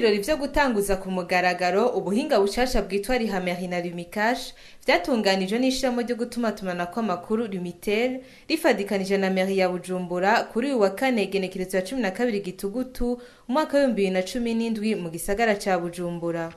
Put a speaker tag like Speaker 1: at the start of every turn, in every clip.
Speaker 1: N'ibirori vyo gutanguza ku mugaragaro ubuhinga bushasha bwitwa Riha Mairie na Lumicash, vyatunganijwe n'ishirahamwe ryo gutumatumanako amakuru Lumitel rifadikanije na Mairie ya Bujumbura, kuri uyu wa kane, igenekerezo ya 12 Gitugutu umwaka w'2017, mu gisagara ca Bujumbura.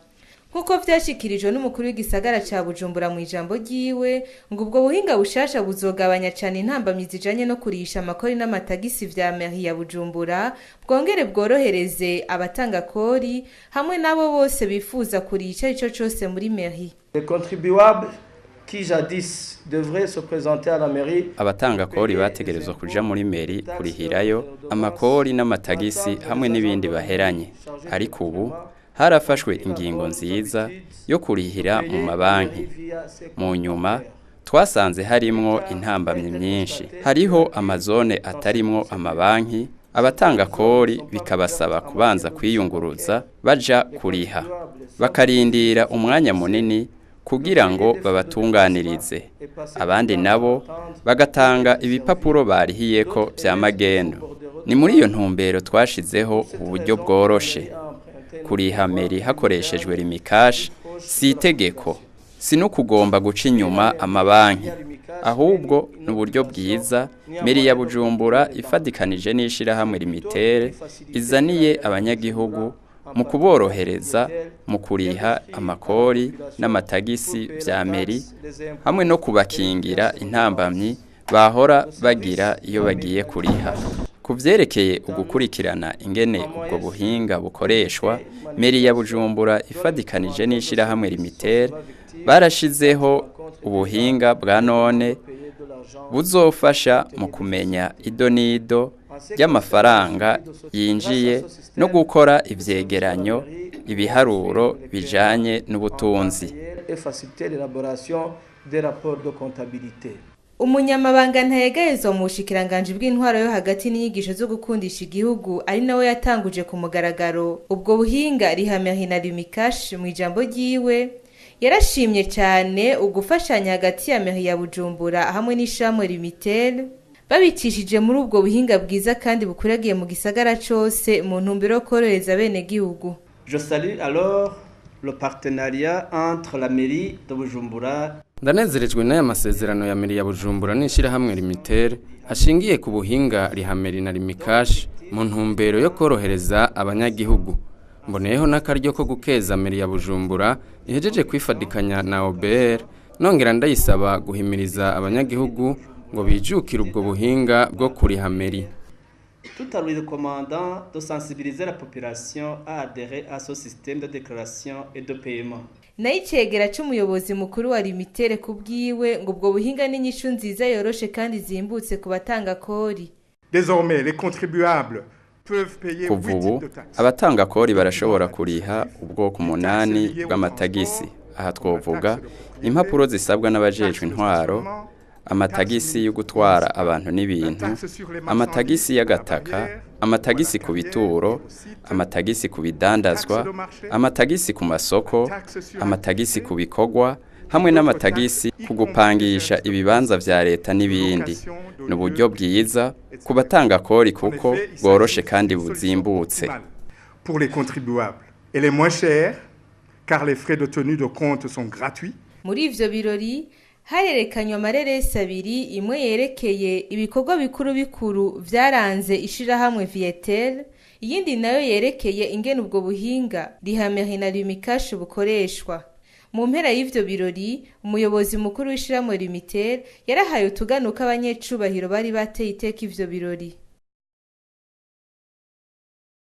Speaker 1: Nk'uko vyashikirijwe n'umukuru w'igisagara ca Bujumbura mu ijambo ryiwe, ngo ubwo buhinga bushasha buzogabanya cane intambamyi zijanye no kurihisha amakori n'amatagisi vya Mairie ya Bujumbura, bwongere bworohereze abatanga kori hamwe n'abo bose bifuza kuriha ico arico cose muri mairie.
Speaker 2: Les contribuables qui jadis devraient se présenter à la mairie
Speaker 3: Abatanga kori bategerezwa kuja muri mairie kurihirayo amakori n'amatagisi hamwe n'ibindi baheranye, ariko ubu harafashwe ingingo nziza yo kurihira mu mabanki. Mu nyuma twasanze harimwo intambamyi nyinshi, hariho amazone atarimwo amabanki, abatanga kori bikabasaba kubanza kwiyunguruza baja kuriha, bakarindira umwanya munini kugira ngo babatunganirize, abandi nabo bagatanga ibipapuro barihiyeko vya magendu. Ni muri iyo ntumbero twashizeho uburyo bworoshe. Kuriha mairie hakoreshejwe Lumicash si itegeko, si no kugomba guca inyuma amabanki, ahubwo ni uburyo bwiza mairie ya Bujumbura ifadikanije n'ishirahamwe Lumitel izaniye abanyagihugu mu kuborohereza mu kuriha amakori n'amatagisi vya mairie, hamwe no kubakingira intambamyi bahora bagira iyo bagiye kuriha. Ku vyerekeye ugukurikirana ingene ubwo buhinga bukoreshwa, mairie ya Bujumbura ifadikanije n'ishirahamwe Lumitel barashizeho ubuhinga bwa none buzofasha mu kumenya idonido ry'amafaranga yinjiye no gukora ivyegeranyo, ibiharuro bijanye n'ubutunzi.
Speaker 2: Et faciliter l'élaboration des rapports de comptabilité.
Speaker 1: Umunyamabanga ntayegayezwa mu bushikiranganji bw'intwaro yo hagati n'inyigisho zo gukundisha igihugu, ari nawe yatanguje ku mugaragaro ubwo buhinga Riha Mairie na Lumicash, mu ijambo ryiwe yarashimye cyane ugufashanya hagati ya Mairie ya Bujumbura hamwe n'ishirahamwe Lumitel, babicishije muri ubwo buhinga bwiza kandi bukuragiye mu gisagara cose, mu ntumbero yo korohereza abenegihugu.
Speaker 4: Je salue alors le partenariat entre la mairie de Bujumbura
Speaker 5: Ndanezerejwe n'aya masezerano ya mairie ya Bujumbura n'ishirahamwe Lumitel ashingiye ku buhinga Riha Mairie na Lumicash, mu ntumbero yo korohereza abanyagihugu. Mboneyeho n'akaryo ko gukeza mairie ya Bujumbura ihejeje kwifadikanya na OBR, nongera ndayisaba guhimiriza abanyagihugu ngo bijukire ubwo buhinga bwo kuriha mairie.
Speaker 4: Tout en lui recommandant de sensibiliser la population à adhérer à ce système de déclaration et de paiement.
Speaker 1: Nayo icegera c'umuyobozi mukuru wa Lumitel, ku bwiwe ngo ubwo buhinga n'inyishu nziza yoroshe kandi zimbutse ku batanga kori.
Speaker 6: Désormais, les contribuables peuvent payer
Speaker 3: Kuva
Speaker 6: huit
Speaker 3: ubu,
Speaker 6: types de taxes.
Speaker 3: abatanga kori barashobora kuriha ubwoko umunani bw'amatagisi. Aha twovuga impapuro zisabwa n'abajejwe intwaro, amatagisi yo gutwara abantu n'ibintu, amatagisi y'agataka, amatagisi ku bituro, amatagisi ku bidandazwa, amatagisi ku masoko, amatagisi ku bikorwa hamwe n'amatagisi ku gupangisha ibibanza vya leta n'ibindi. Ni uburyo bwiza ku batanga kori kuko bworoshe kandi buzimbutse.
Speaker 6: Pour les contribuables. Elle est moins chère car les frais de tenue de compte sont gratuits.
Speaker 1: Muri ivyo birori harerekanywe amareresi abiri, imwe yerekeye ibikorwa bikuru bikuru vyaranze ishirahamwe Viettel, iyindi nayo yerekeye ingene ubwo buhinga Riha Mairie na Lumicash bukoreshwa. Mu mpera y'ivyo birori, umuyobozi mukuru w'ishirahamwe Lumitel yarahaye utuganuka abanyecubahiro bari bateye iteka ivyo birori.